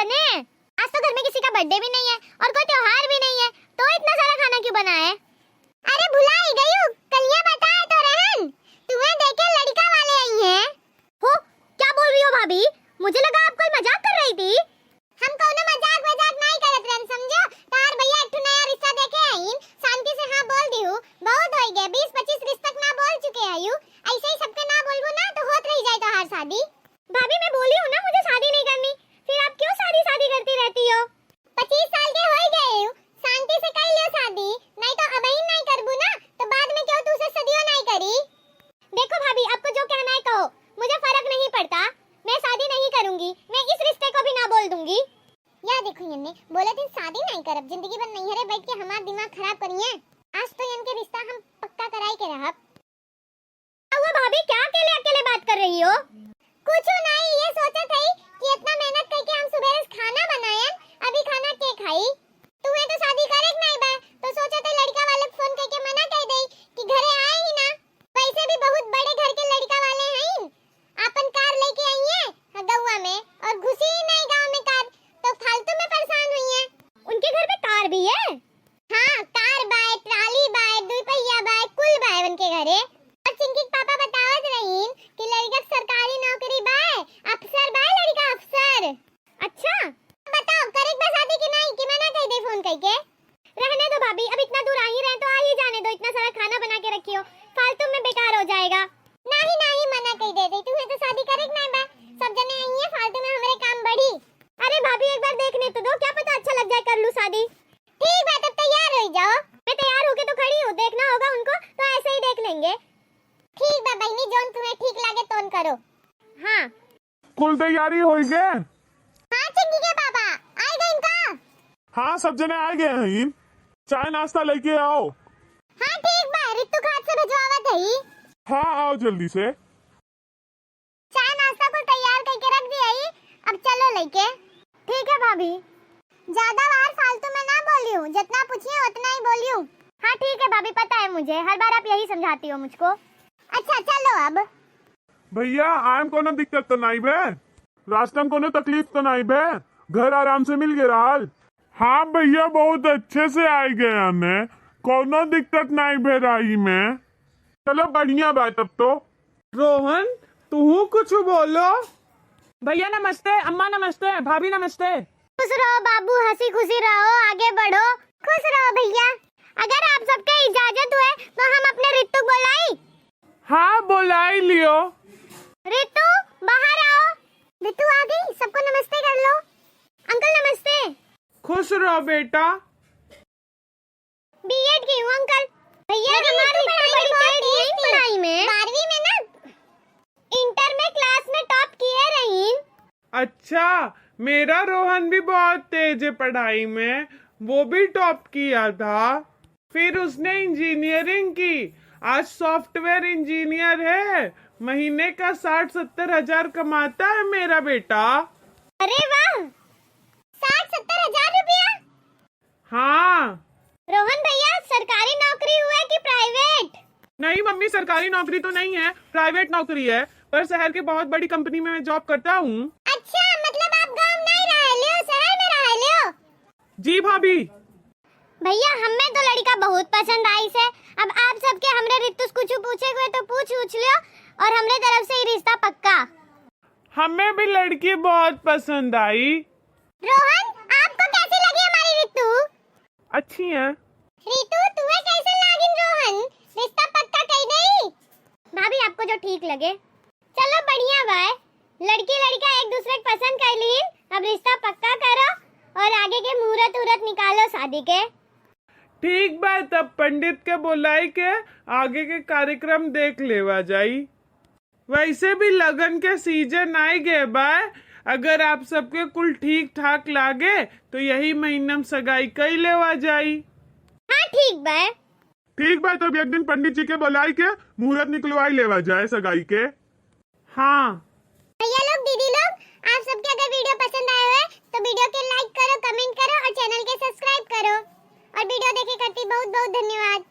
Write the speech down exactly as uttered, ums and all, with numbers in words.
ने, आज तो घर में किसी का birthday भी नहीं है और कोई त्योहार भी नहीं है, तो इतना सारा खाना क्यों बनाए? अरे भुलाई गयू, कलिया बताए तो रहन, तुम्हें देखे लड़का वाले आई हैं। हो, क्या बोल रही हो भाभी? मुझे लगा आप कोई मजाक कर रही थी। हम कौनो मजाक वजाक नाई करत रहन, समझो। तार भैया एक ठो नया रिश्ता देखे आइन, शांति से हाँ बोल दिहू। बहुत होई गए, बीस पच्चीस रिश्ता के ना बोल चुके हयू। ऐसे ही सबके ना बोलबू ना तो होत रह जाए तोहार शादी। भाभी, मैं बोली हूँ ना मुझे शादी नहीं करनी, फिर आप क्यों शादी शादी करती रहती हो? पच्चीस साल के होई गए हू, शांति से कर लियो शादी, नहीं तो अबहिन नहीं करबू ना तो बाद में क्यों तू से सदियों नहीं करी। देखो भाभी, आपको जो कहना है कहो, मुझे फर्क नहीं पड़ता, मैं शादी नहीं करूंगी, मैं इस रिश्ते को भी ना बोल दूंगी। या देखो यन्ने, बोले दिन शादी नहीं करब, जिंदगी भर नैहरे बैठ के हमार दिमाग खराब करिए। आज तो इनके रिश्ता हम पक्का कराई के रहब। क्या हुआ भाभी, क्या अकेले अकेले बात कर रही हो? कुछ नहीं, ये सोचत हई कि इतना मेहनत करके हम सुबेरे से खाना बनायन, अभी खाना के खाई? तुम्हें तो शादी करे के नहीं बा, तो सोचत हई लड़का वाले के फोन करके मना कर दे कि घरे आए ही ना। वैसे भी बहुत बड़े घर के लड़का वाले हैं, अपन कार लेके आई है गौवा में और घुसी ही नहीं गांव में कार, तो फालतू में परेशान हुई है। उनके घर में कार भी है? हाँ, कार बाय, ट्राली बाय, दुई पहिया बाय, कुल बाय उनके घरे। और चिंकी के पापा बतावत रहीन कि लड़का के सरकारी नौकरी बाय, अफसर बाय लड़का, अफसर। अच्छा। बताओ, करे के बा शादी कि नहीं, कि मना कह दे फोन करके? रहने दो भाभी, अब इतना दूर आ ही रहे तो आ ही जाने दो, इतना सारा खाना बना के रखी हो, फालतू में बेकार हो जाएगा। नहीं, नहीं, मना कह दे दी, तुम्हें तो शादी करे के नहीं बा, सब जने आई है, फालतू में हमारे काम बढ़ी। अरे भाभी, एक बार देखने तो दो, क्या पता अच्छा लग जाए, कर लूँ शादी। ठीक बा, तब तैयार हो जाओ। मैं तैयार होके तो खड़ी हूँ, देखना होगा उनको तो ऐसे ही देख लेंगे। ठीक बा बहिनी, जौन तुम्हें ठीक लागे तौन करो। हाँ। कुल तैयारी होई गे? हाँ चिंकी के पापा, आए गए इनका? हाँ, सब जने आए गए हैं। चाय नाश्ता लेके आओ। हाँ ठीक बा, रितु खाट से भिजवावत हई। हाँ, आओ जल्दी से। चाय नाश्ता कुल तैयार करके रख दिया ही, अब चलो लेके। ठीक है भाभी। ज्यादा बार फालतू में ना बोलियो, जितना पूछिए उतना ही बोलियो। हाँ ठीक है भाभी, पता है मुझे, हर बार आप यही समझाती हो मुझको। अच्छा चलो अब। भैया, आए में कोनो दिक्कत तो नाई बे? रास्ता में कोनो तकलीफ तो नाई बे? घर आराम से मिल गए रहल? हाँ भैया, बहुत अच्छे से आए गए हमें, कोनो दिक्कत नाई बे राही में। चलो बढ़िया बा तब तो। रोहन, तुहू कुछ बोलो। भैया नमस्ते, अम्मा नमस्ते, भाभी नमस्ते। खुश रहो बाबू, हंसी खुशी रहो, आगे बढ़ो। खुश रहो भैया। अगर आप सबके इजाजत हुए तो हम अपने रितु को बुलाई। हाँ, बुलाई लियो। रितु, बाहर आओ। रितु आ गई, सबको नमस्ते कर लो। अंकल नमस्ते। खुश रहो बेटा। बीएड की हूँ अंकल। भैया, लेकिन हमारी रितु पढ़ाई में बहुत तेज थी। पढ़ाई में। बारहवीं में ना इंटर में क्लास में टॉप किए रही। अच्छा, मेरा रोहन भी बहुत तेज है पढ़ाई में, वो भी टॉप किया था। फिर उसने इंजीनियरिंग की, आज सॉफ्टवेयर इंजीनियर है, महीने का साठ सत्तर हजार कमाता है मेरा बेटा। अरे वाह, साठ सत्तर हजार रुपया? हाँ। रोहन भैया, सरकारी नौकरी हुआ है कि प्राइवेट? नहीं मम्मी, सरकारी नौकरी तो नहीं है, प्राइवेट नौकरी है, पर शहर के बहुत बड़ी कंपनी में मैं जॉब करता हूँ। अच्छा, मतलब आप गांव नहीं रह लियो, शहर में रह लियो? जी भाभी। भैया, हमें तो लड़का बहुत पसंद आई से। अब आप सबके हमरे रितु से कुछ पूछे हुए तो पूछ उछ लियो, और हमरे तरफ से ही रिश्ता पक्का। हमें भी लड़की बहुत पसंद आई। रोहन, आपको कैसी लगी हमारी रितु? अच्छी है। रितु, तुम्हें कैसे लागिन रोहन? रिश्ता पक्का कई देई? भाभी, आपको जो ठीक लगे। चलो, बढ़िया बाय। लड़की लड़का एक दूसरे के पसंद कर लीन, अब रिश्ता पक्का करो और आगे के मुहूर्त उहूर्त निकालो शादी के। ठीक बा, तब पंडित के बुलाई के आगे के कार्यक्रम देख लेवा जाई। वैसे भी लगन के सीजन आए गए बा, अगर आप सबके कुल ठीक ठाक लागे तो यही महीना में सगाई कई लेवा जाई। हाँ, ठीक बा। ठीक बा, तब एक दिन पंडित जी के बुलाई के मुहूर्त निकलवाई लेवा जाए सगाई के। हाँ। भैया लोग, दीदी लोग, आप सबके अगर वीडियो पसंद आए हुए तो वीडियो के लाइक करो, कमेंट करो और चैनल के सब्सक्राइब करो। और वीडियो देखे खातिर बहुत बहुत धन्यवाद।